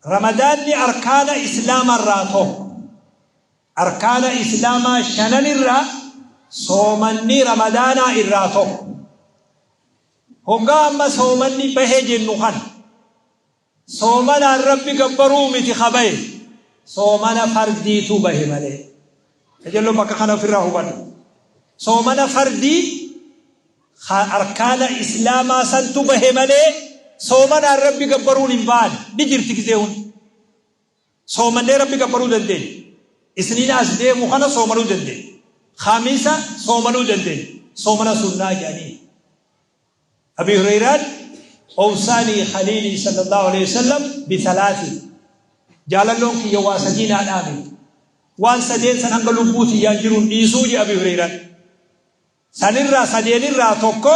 Ramadaanni arkaana Islaamarraa tokko. Arkaana Islaamaa shananirraa soomanni Ramadaanaa irraa tokko. Hoggaa amma soomanni bahe jennu kana soomanaan Rabbi gabbaruu miti ka bahe, soomana fardiitu bahe malee. Qajeelloo bakka kana ofirraa hubadhu. Soomana fardii ka arkaana Islaamaa santu bahe malee soomanaan Rabbi gabbaruun hin baane. Ni jirti gizee hunda. Soomannee Rabbi gabbaruu dandeenya. Isniina as deemu kana soomanuu dandeenya. Khamiisa soomanuu dandeenya. Soomana sunnaa jedhanii. Abi Hurayraan Awsaanii khaliilii sallallahu aleyhi wasallam bithalaathi, jaalalloon kiyya waa sadii naa dhaame. Waan sadeen san hanga lubbuu tiyyaan jiru hin dhiisuu jedhe Abi Hurayraan. Sanirraa sadeenirraa tokko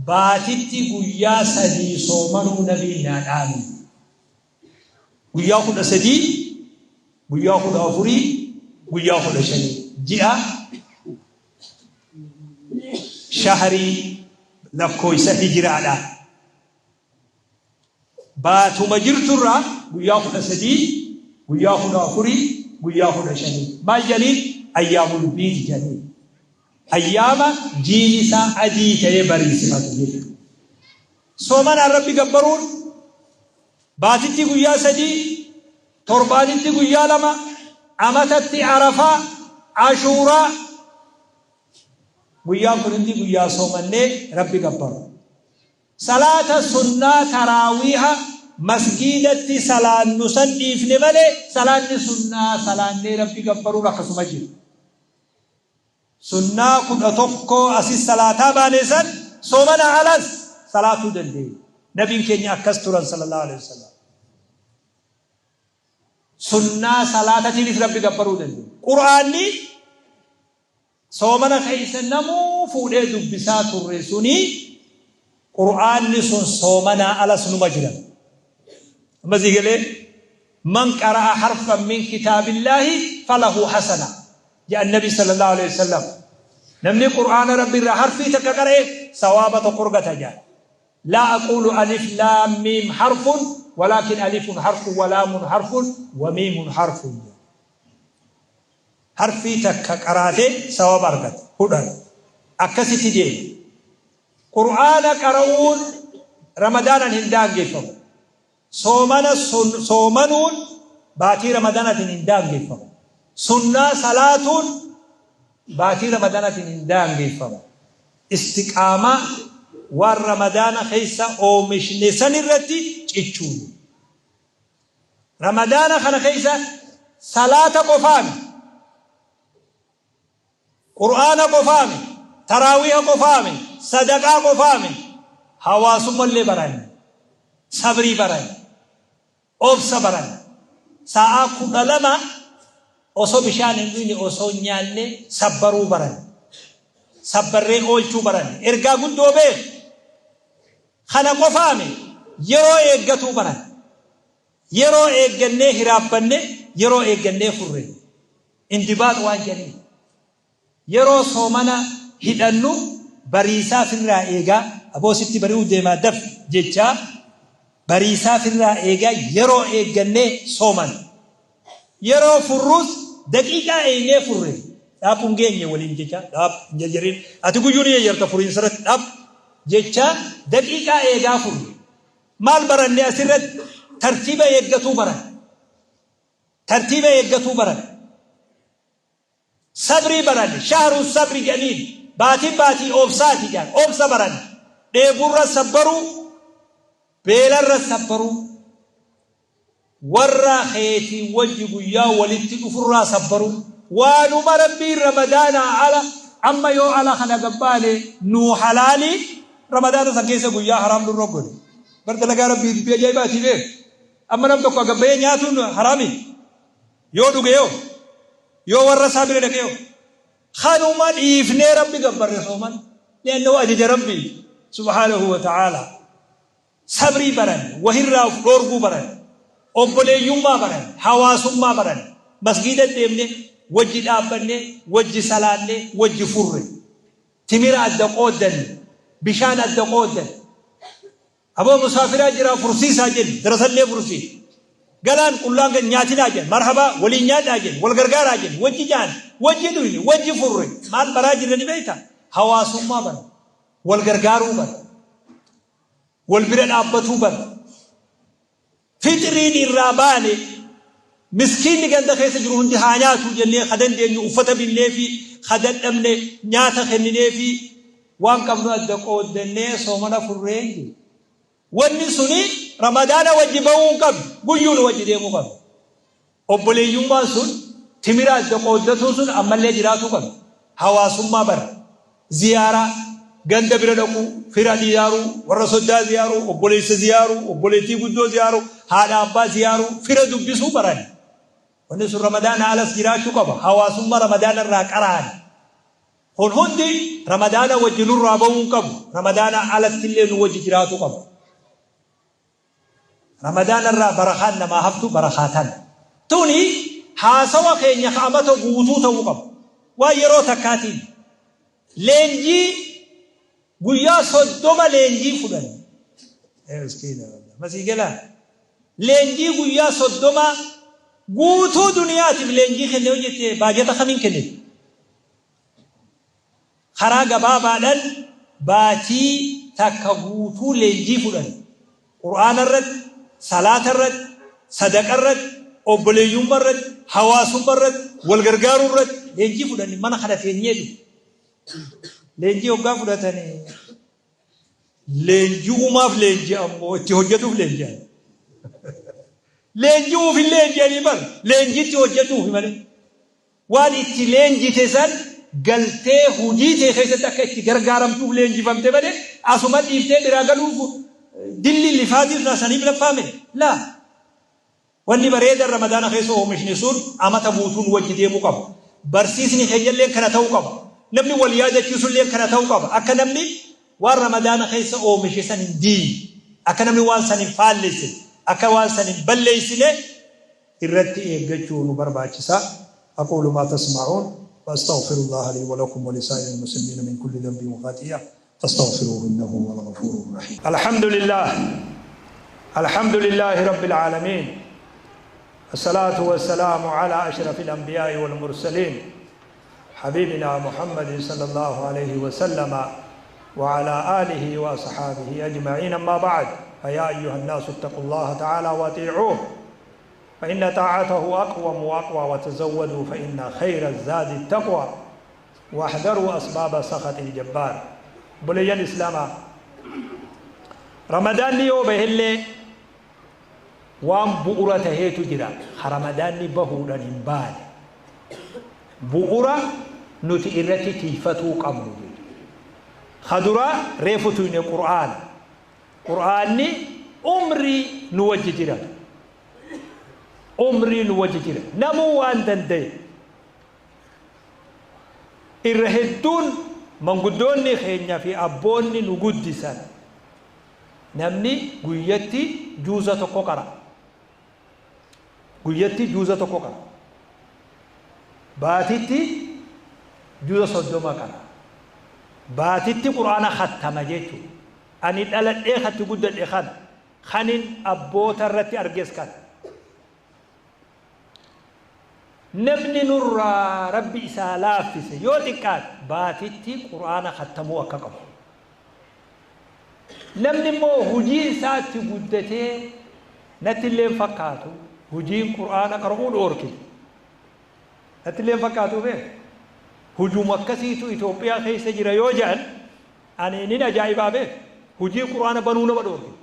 baatitti guyyaa sadii soomanuu nabiin naa dhaame. Guyyaa 13, guyyaa 14, guyyaa 15 ji'a shahrii lakkooysa hijraadha. Baatuma jirturraa guyyaa 13, guyyaa 14, guyyaa 15. Maal janiin? Ayyaamul biid janiin. Ayyaama jiini isaa adii ta'ee bariisifatu jechuudha. Soomanaan Rabbi gabbaruun baatitti guyyaa 3, torbaanitti guyyaa 2, amatatti Arafaa, Ashuuraa. Guyyaan kun hundi guyyaa soomannee Rabbi gabbaru. Salaata sunnaa taraawiiha masgiidatti salaannu san dhiifne malee salaanni sunnaa salaannee Rabbi gabbaruun akkasuma jira. Sunnaa 11 asis salaataa baane san soomana alas salaatuu dandeenya. Nabiin keenya akkas turan sallallahu alaihi wasallam. Sunnaa salaatatiinis Rabbi gabbaruu dandeenya. Qur'aanni Soomana keessa namuu fuudhee dubbisaa turre suni Qur'aanni sun soomanaa alas numa jira. Amma sii galee? Man qara'a harfan min kitaabillaahi falahu hasana jedhan Nabi sallallahu alaihi wasallam. Namni Qur'aana Rabbi irraa harfii takka qara'e sawaaba tokko argata jedhan. Laa aquulu alif laam miim harfun walaakin alifun harfun wa laamun harfun wa miimun harfun jedhan. Harfii takka qaraate sawaba argata. 10. Akkasitti deema. Qur'aana qara'uun Ramadaanan hin daangeffamu. Soomana soomanuun baatii Ramadaanatiin hin daangeffamu. Sunnaa salaatuun baatii Ramadaanatiin hin daangeffamu. Istiqaamaa waan Ramadaana keessa oomishne sanirratti cichuuni. Ramadaana kana keessa salaata qofaami, Qur'aana qofaami, taraawiha qofaami, sadaqaa qofaami, hawaasummallee baranne, sabrii baranne, obsa baranne. Sa'aa 12 osoo bishaan hin dhuyne osoo hin nyaanne sabbaruu baranne. Sabbarree oolchuu baranne. Ergaa guddoo beeki. Kana qofaami, yeroo eeggatuu baranne. Yeroo eeggannee hiraabbanne, yeroo eeggannee furre. Indibaax waan jedhaniin. Yeroo soomana hidhannu bariisaa firraa eegaa, aboo sitti bari'uu deemaa dafi jechaa bariisaa firraa eegaa yeroo eeggannee soomanna. Yeroo furrus daqiiqaa eeynee furre. Dhaab hin geenye waliin jechaa dhaab hin jarjarin. Ati guyyuu ni jarjarta furiinsa irratti dhaab jechaa daqiiqaa eegaa furre. Maal baranne asirratti? Tartiiba eeggatuu baranne. Tartiiba eeggatuu baranne. Sabrii baranne. Shahru sabri jedhaniin. Baatiin baatii obsaati jedhan. Obsa baranne. Dheebuurra sabbaruu, beelarra sabbaruu. Warra keetiin wajji guyyaa walitti dhufurraa sabbaruu. Waanuma Rabbiin Ramadaanaa ala amma yoo ala kana gad baane nuu halaali Ramadaana san keessa guyyaa haraam nurra godhe. Bar dalagaa Rabbii dubbii ajaa'ibaatii beek. Amma nam tokko gad bahee nyaatuun haraami. Yoo dhuge yoo? Yoo warra isaa bira dhaqe yoo? Kanuma dhiifnee Rabbi gabbarre sooman. Li'annahu ajaja Rabbii subhaanahu wa ta'aalaa. Sabrii baranne, wahirraa of dhoorguu baranne, obboleeyyummaa baranne, hawaasummaa baranne, masgiida deemne wajji dhaabbanne, wajji salaanne, wajji furre. Timira adda qooddanne, bishaan adda qooddanne. Aboo musaafiraa jiraa fursiisaa jenne, darasallee fursiifne. Galaan qullaan gad nyaatinaa jedhan. Marhabaa waliin nyaadhaa jedhan. Wal gargaaraa jedhan. Wajji jaan. Wajji dhuyne. Wajji furre. Maal baraa jirra ni beektaa? Hawaasummaa bara. Wal gargaaruu bara. Wal bira dhaabbatuu bara. Fixriin irraa baane miskiinni ganda keessa jiru hundi haa nyaatu jennee ka dandeenyu uffata binneefii, ka dadhabne nyaata kennineefii, waan qabnu adda qooddannee soomana furree hin jiru. Wanni suni Ramadaana wajji bahuu hin qabdu, guyyuu nu wajji deemuu qabdi. Obboleeyyummaan sun, timira adda qooddatuun sun ammallee jiraatuu qabdi. Hawaasummaa bara. Ziyaaraa, ganda bira dhaquu, fira ziyaaruu, warra soddaa ziyaaruu, obboleessa ziyaaruu, obboleettii guddoo ziyaaruu, haadha abbaa ziyaaruu, fira dubbisuu baran. Wanni sun Ramadaana alas jiraachuu qaba. Hawaasummaa Ramadaana irraa qara'an. Kun hundi Ramadaana wajji nurraa bahuu hin qabu. Ramadaana alattillee nu wajji jiraatuu qaba. Ramadaana irraa barakaan namaa haftu barakaa tana. Tuni haasawa keenya ka amata guutuu ta'uu qaba. Waan yeroo takkaatiin. Leenjii guyyaa 30 leenjii fudhanne. Ee miskiina wallah. Masii galaa. Leenjii guyyaa 30 guutuu duniyaatiif leenjii kenne yoo jette baajata kamiin kennite? Karaa gabaabaadhan baatii takka guutuu leenjii fudhanne. Qur'aana irratti, salaata irratti, sadaqa irratti, obboleeyyumma irratti, hawaasumma irratti, wal gargaaruu irratti leenjii fudhanne mana kana teenyeetuma. Leenjii hoggaa fudhatani leenji'umaaf leenji'an moo itti hojjatuuf leenji'an? Leenji'uuf hin leenji'anii bar leenjiitti hojjatuufi malee. Waan itti leenjite san galtee hujii tee keessatti akka itti gargaaramtuuf leenjifamte malee asuma dhiiftee biraa galuuf dilli lifaatii sun saniif laffaame? Laa. Wanni bareedan Ramadaana keessa oomishne sun amata guutuu nu wajji deemuu qaba. Barsiisni keenyalleen kana ta'uu qaba. Namni wal yaadachiisulleen kana ta'uu qaba. Akka namni waan Ramadaana keessa oomishe san hin diiyne, akka namni waan san hin faallessine, akka waan san hin balleessine irratti eeggachuu nu barbaachisa. Aquulu maa tasma'uun wa astaghfirullaaha lii wa lakum wa lisaa'iril muslimiina min kulli dhanbin wa khatii'a fastaghfiruuhu innahu huwal ghafuurur rahiim. Alhamdulillaah Alhamdulillaahi Rabbil Aalamiin Assalaatu wassalaamu alaa ashrafil anbiyaa'i wal mursaliin Habiibinaa Muhammadin sallallaahu alayhi wa sallama wa alaa aalihi wa asxaabihi ajma'iin ammaa ba'd fayaa ayyuhan naasu ittaqullaaha ta'aalaa wa axiicuuh فإن طاعته أقوم وأقوى وتزودوا فإن خير الزاد التقوى واحذروا أسباب سخط الجبار Obboleeyyan Islaamaa Ramadaanni yoo bahellee waan bu'ura taheetu jira ka Ramadaanni bahuudhan hin baane bu'ura nuti irratti tiyfatuu qabnu jechuudha. Ka duraa reefu tuyne Qur'aana. Qur'aanni umrii nu wajji jirata. Umrii nu wajji jira. Namuu waan dandaye. Irra hedduun manguddoonni keenya fi abboonni nu guddisan namni guyyatti juuza tokko qara'a. Guyyatti juuza tokko qara'a. Baatitti juuza 30 qara'a. Baatitti Qur'aana khattama jechuudha. Ani dhaladhee katti guddadhe kana. Kanin abboota irratti arges kana. Namni nurraa Rabbi isaa laaffise yoo xiqqaate baatitti Qur'aana khattamuu akka qabu. Namni immoo hujiin isaa itti guddatee natti illee hin fakkaatu hujiin Qur'aana qara'uu dhoorkite. Natti illee hin fakkaatu beek. Hujuma akkasiitu Itoophiyaa keessa jira yoo jedhan ani nin ajaa'ibaa beek. Hujii Qur'aana banuu nama dhoorkite.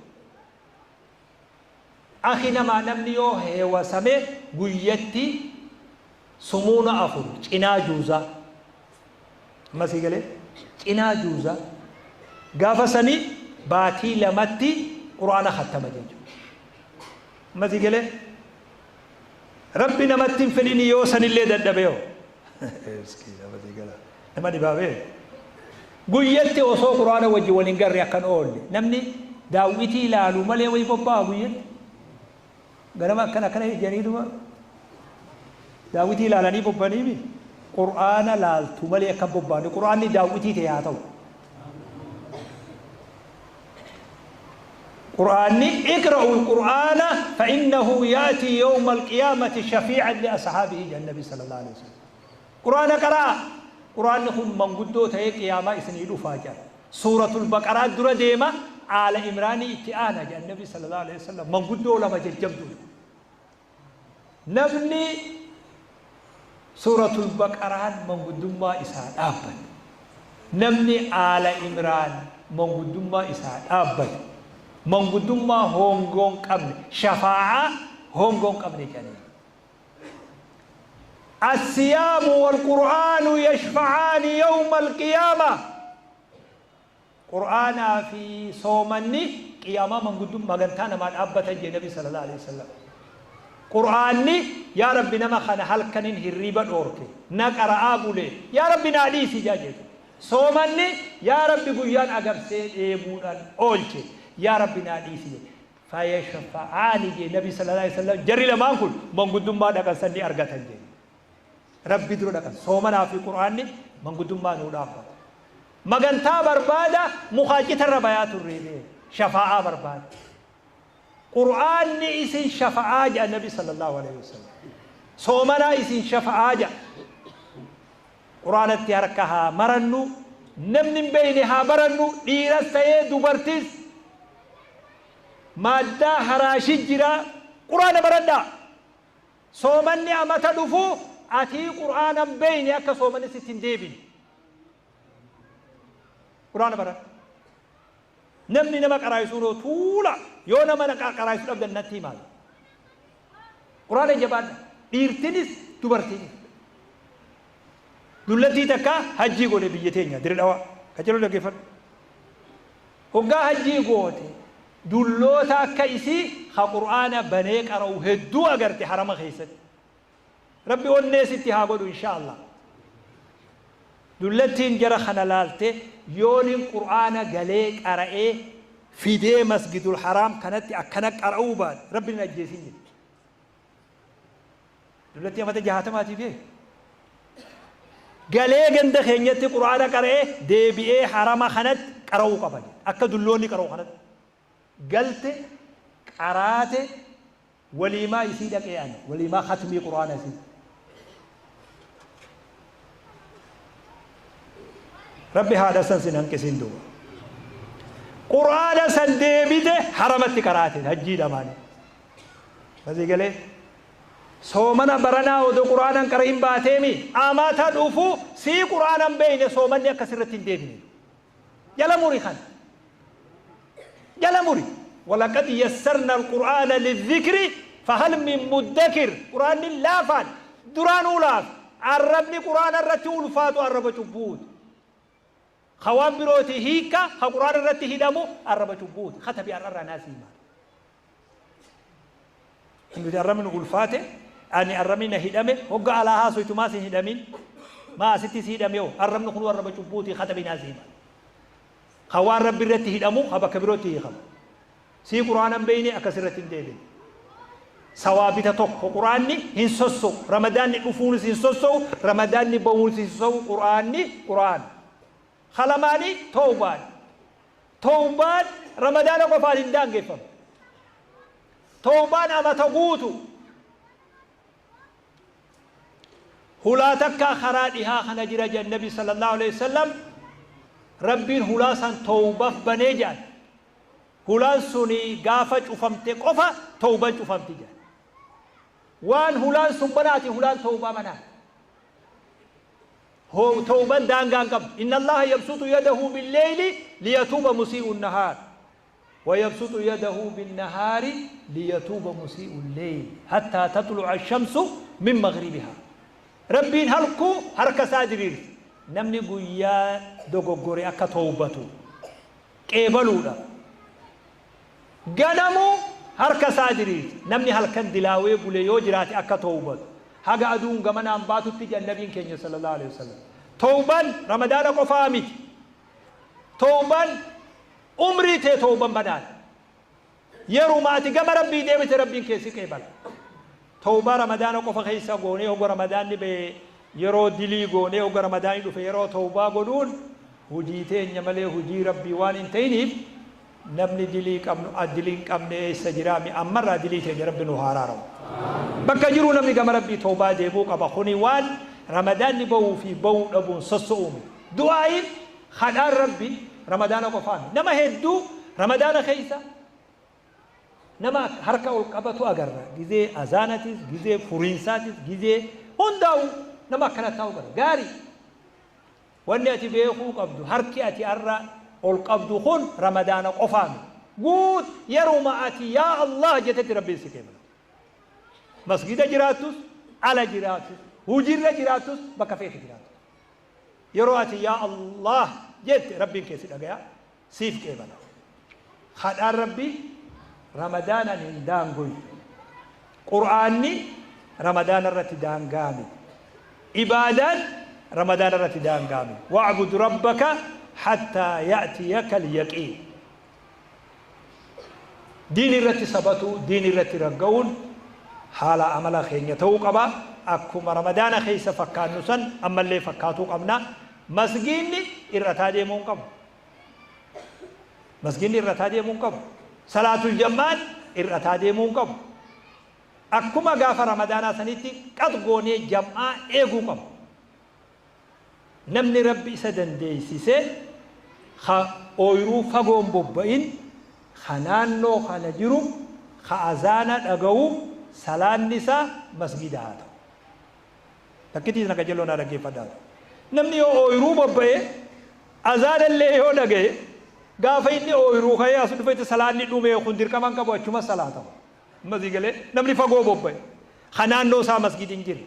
Akhi namaa namni yoo heewasame guyyatti sumuuna 4 cinaa juuzaa. Amma sii galee? Cinaa juuzaa. Gaafa sani baatii lamatti Qur'aana khattama jechuudha. Amma sii galee? Rabbi namatti hin fedhini yoo sanillee dadhabe hoo? Miskiina amma sii galaa. Nama dhibaa bee. Guyyatti osoo Qur'aana wajji wal hin garre akka hin oolle. Namni daaw'itii ilaalu malee wayi bobba'a guyyatti. Ganama akkana akkana ijjaniituma daaw'itii ilaalanii bobbaniimi. Qur'aana laaltu malee akka hin bobbaane. Qur'aanni daaw'itii ta'e haa ta'u. Qur'aanni iqra'u al-Qur'aana fa innahu ya'tii yawma al-qiyaamati shafii'an li ashaabihi jedhan Nabi sallallahu alaihi wasallam. Qur'aana qara'aa. Qur'aanni kun manguddoo ta'ee qiyaamaa isinii dhufaa jedhan. Suuratul Baqaraa dura deema, Aala Imraanii itti aana jedhan Nabi sallallahu alaihi wasallam. Manguddoo lama jajjabduudha. Namni Suuratul Baqaraan manguddummaa isaa dhaabbate, namni Aala Imraan manguddummaa isaa dhaabbate, manguddummaa hoongoo hin qabne, shafaa'aa hoongoo hin qabne jedhaniin. Assiyaamu wal Qur'aanu yashfa'aani yawmal qiyaamah. Qur'aanaa fi soomanni qiyaamaa manguddum magantaa namaa dhaabbatan jee nabi sallallahu aleyhi wasallam. Qur'aanni yaa Rabbi nama kana halkanin hirriiba dhoorke na qara'aa bule yaa Rabbi naa dhiisi jaa jeetu. Soomanni yaa Rabbi guyyaan agabsee dheebuudhan oolche yaa Rabbi naa dhiisi jee. Fayashfa'aani jee nabi sallallahu aleyhi wasallam jarri lamaan kun manguddummaa dhaqan san ni argatan jee. Rabbi dura dhaqan. Soomanaa fi Qur'aanni manguddummaa nuu dhaabbata. Magantaa barbaada mukaa citarra bayaa turree bee shafaa'aa barbaada. Qur'aanni isin shafa'aa jedha Nabi sallallahu alaihi wasallam. Soomanaa isin shafa'aa jedha. Qur'aanatti harka haa marannu, namni hin beeyne haa barannu, dhiiras ta'ee dubartis maaddaa haraashi jira. Qur'aana baradhaa. Soomanni amata dhufu atii qur'aana hin beeyne akka soomanni sitti hin deebine. Qur'aana baradhu. Namni nama qaraayisuu noo tuula yoo nama qaraayisu dhabdan natti himaa. Qur'aana jabaadha. Dhiirtinis dubartiinis. Dullattii takka hajjii godhe biyya teenya dire dhawaa. Qaceloo dhaggeeffadhu. Hoggaa hajjii goote dulloota akka isii ka qur'aana banee qara'u hedduu agarte harama keessatti. Rabbi onnee sitti haa godhu inshaa Allah. Dullattiin jara kana laalte yoonin qur'aana galee qara'ee fidee masgidul haraam kanatti akkana qara'uu baadhe Rabbi nan ajjeesin jette. Dullattii amata jahaatamaatii bee. Galee ganda keenyatti qur'aana qara'ee deebi'ee harama kanatti qara'uu qaba jedhe. Akka dulloonni qara'u kanatti. Galte qaraate waliimaa isii dhaqee ani waliimaa khatmii qur'aana isii. Rabbi haadha san sin hanqisin duuba. Qur'aana san deebite haramatti qaraate hajjii lamaanii. Asii galee soomana baranaa odoo qur'aana hin qara'in baateemi amata dhufu sii qur'aana hin beeyne soomanni akka sirratti hin deebine. Jala muri kana. Jala muri. Walaqad yassarna alqur'aana lidhikri fahal min muddakir. Qur'aanni laafaan duraanuu laafa. Arrabni qur'aana irratti ulfaatu arraba cubbuuti. Ka waan birooti hiikka ka qur'aana irratti hidhamu arraba cubbuuti. Katabi ar'arraa naasii himaa. Nuti arrabni nu ulfaate, ani arrabni na hidhame, hogga alaa haasoytu maa sin hidhamin? Maa asitti si hidhame hoo? Arrabni kunuu arraba cubbuuti katabi naasii hima. Ka waan Rabbi irratti hidhamu ka bakka birootti hiikamu. Sii Qur'aana hin beeyne akka sirratti hin deebine. Sawaabita tokko Qur'aanni hin sosso'u. Ramadaanni dhufuunis hin sosso'u, Ramadaanni bahuunis hin sosso'u. Qur'aanni Qur'aana. Ka lamaanii towbaadha. Towbaan Ramadaana qofaan hin daangeffamu. Towbaan amata guutu. Hulaa takkaa karaa dhihaa kana jira jedhan Nabi sallallahu alaihi wasallam. Rabbiin hulaa san towbaf banee jedhan. Hulaan suni gaafa cufamte qofa towban cufamti jedhan. Waan hulaan sun banaati hulaan towbaa banaati. Towban daangaa hin qabdu. Inna Allaha yabsuxu yadahu billeyli liyatuuba musii'u nahaar. Wa yabsuxu yadahu binnahaari liyatuuba musii'u lleyl hattaa taxlu'a shamsu min maghribihaa. Rabbiin halkuu harka isaa diriirse. Namni guyyaa dogoggore akka towbatu qeebaluudha. Ganamu harka isaa diriirse. Namni halkan dilaawee bule yoo jiraate akka towbatu. Haga aduun gamanaan baatutti jedhan Nabiin keenya sallallahu alaihi wasallam. Towban Ramadaana qofaa miti. Towban umrii tee towban banaadha. Yeruma ati gama Rabbii deebite Rabbiin kee si qeebala. Towbaa Ramadaana qofa keessa goonee hogga Ramadaanni bahe yeroo dilii goonee hogga Ramadaanni dhufe yeroo towbaa godhuun hujii teenya malee hujii Rabbii waan hin ta'iniif Namni dilii qabnu dilii hin qabne eessa jiraami? Ammarraa dilii teenya Rabbi nu haa araaramu. Bakka jiruu namni gama Rabbii tawbaa deebi'uu qaba. Kuni waan Ramadaanni bahuu fi bahuu dhabuun sosso'uu miti. Du'aa'iin kadhaan Rabbi Ramadaana qofaa miti. Nama hedduu Ramadaana keessa nama harka ol qabatu agarra. Gizee azaanatis, gizee furiinsaatis, gizee hundaa'u nama akkana taa'u agarra. Gaarii. Wanni ati beekuu qabdu harki ati arra ol qabdu kun Ramadaana qofaa miti. Guut yeruma ati yaa Allah jettetti Rabbiin si qeebala. Masgida jiraattus, ala jiraattus, hujirra jiraattus, bakka feete jiraattus. Yeroo ati yaa Allah jette Rabbiin kee si dhagaya, siif qeebala. Kadhaan Rabbii Ramadaanaan hin daangoytu. Qur'aanni Ramadaana irratti daangaa miti. Ibaadaan Ramadaana irratti daangaa miti. Wa'bud rabbaka hattaa ya'tiyaka al-yaqiin. Diin irratti sabatuu, diin irratti ragga'uun haala amala keenya ta'uu qaba. Akkuma Ramadaana keessa fakkaannu san ammallee fakkaatuu qabna. Masgiinni irrataa deemuu hin qabu. Masgiinni irrataa deemuu hin qabu. Salaatul jam'aan irrataa deemuu hin qabu. Akkuma gaafa Ramadaanaa sanitti qax goonee jam'aa eeguu qabna. Namni Rabbi isa dandeessise ka ooyruu fagoo hin bobba'in, ka naannoo kana jiru, ka azaana dhagawu salaanni isaa masgiida haa ta'u. Takkitii tana qajeelloo naa dhaggeeffadhaa. Namni yoo ooyruu bobba'e azaanallee yoo dhagaye gaafa inni ooyruu ka'ee as dhufetti salaanni dhumee kun dirqama hin qabu achuma salaatama. Amma sii galee namni fagoo bobba'e ka naannoo isaa masgidi hin jirre.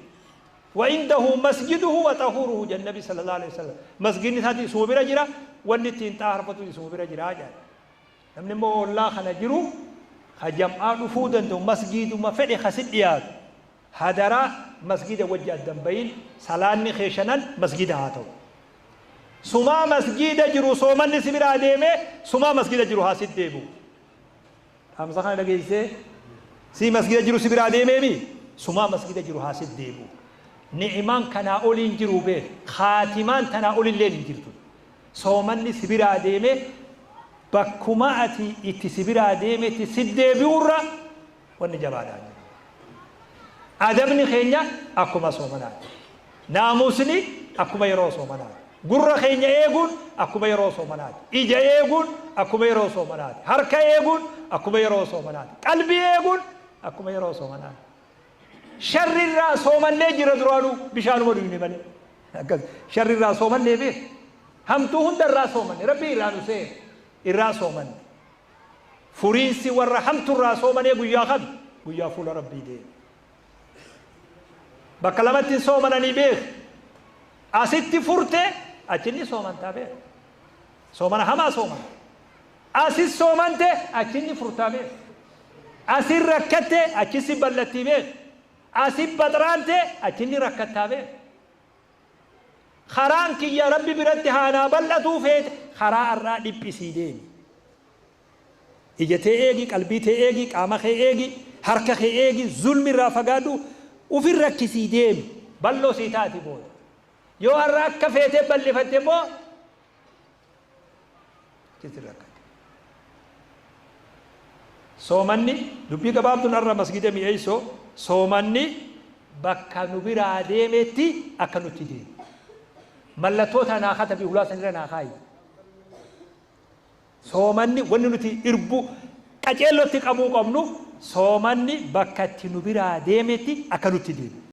Wa indahu masjiduhu wa xahuruhu jedhan Nabi sallallahu alaihi wasallam. Masgidni isaati isuma bira jira, wanni ittiin xaaharfatu isuma bira jira jedhan. Namni immoo ollaa kana jiru ka jam'aa dhufuu danda'u masgiiduma fedhe ka si dhiyaatu hadaraa masgida wajji adda hin bahin, salaanni kee shanan masgida haa ta'u. Sumaa masgida jiru soomanni si biraa deemee sumaa masgida jiru haa sitti deebi'u. Dhaamsa kana dhageessee sii masgida jiru si biraa deemeemi sumaa masgida jiru haa sitti deebi'u. Ni'imaan kanaa olii hin jiru beek, kaatimaan tanaa olilleen hin jirtu. Soomanni si biraa deemee bakkuma ati itti si biraa deemetti si deebi'urra wanni jabaadhaa hin jiru. Adabni keenya akkuma soomanaati. Naamusni akkuma yeroo soomanaati. Gurra keenya eeguun akkuma yeroo soomanaati. Ija eeguun akkuma yeroo soomanaati. Harka eeguun akkuma yeroo soomanaati. Qalbii eeguun akkuma yeroo soomanaati. Sharri irraa soomannee jira duraanuu bishaanuma dhuyne malee. Akkas sharri irraa soomannee beek. Hamtuu hunda irraa soomanne. Rabbii irraa nu seene irraa soomanne. Furiinsi warra hamtu irraa soomanee guyyaa kami? Guyyaa fuula Rabbii deeme. Bakka lamatti hin soomananii beeki. Asitti furte achi ni soomantaa beeki. Soomana hamaa soomana. Asis soomante achi ni furtaa beeki. Asin rakkatte achi si ballattii beeki. Asi baxraante achi ni rakkattaa beeki. Karaan kiyya Rabbi biratti haa naa bal'atuu feete karaa ar'aa dhiphisii deemi. Ija tee eegi, qalbii tee eegi, qaama kee eegi, harka kee eegi, zulmi irraa fagaadhu, ufin rakkisii deemi. Bal'oo sii taati booda. Yoo ar'a akka feetee bal'ifatte immoo Achitti rakkate. Soomanni dubbii gabaabduun har'a masgida mi'eessoo soomanni bakka nu biraa deemetti akka nutti deemu. Mallattoo tanaa katabii hulaa sanirra naa kaayi. Soomanni wanni nuti irbu qaceellotti qabuu qabnu soomanni bakka itti nu biraa deemetti akka nutti deemu.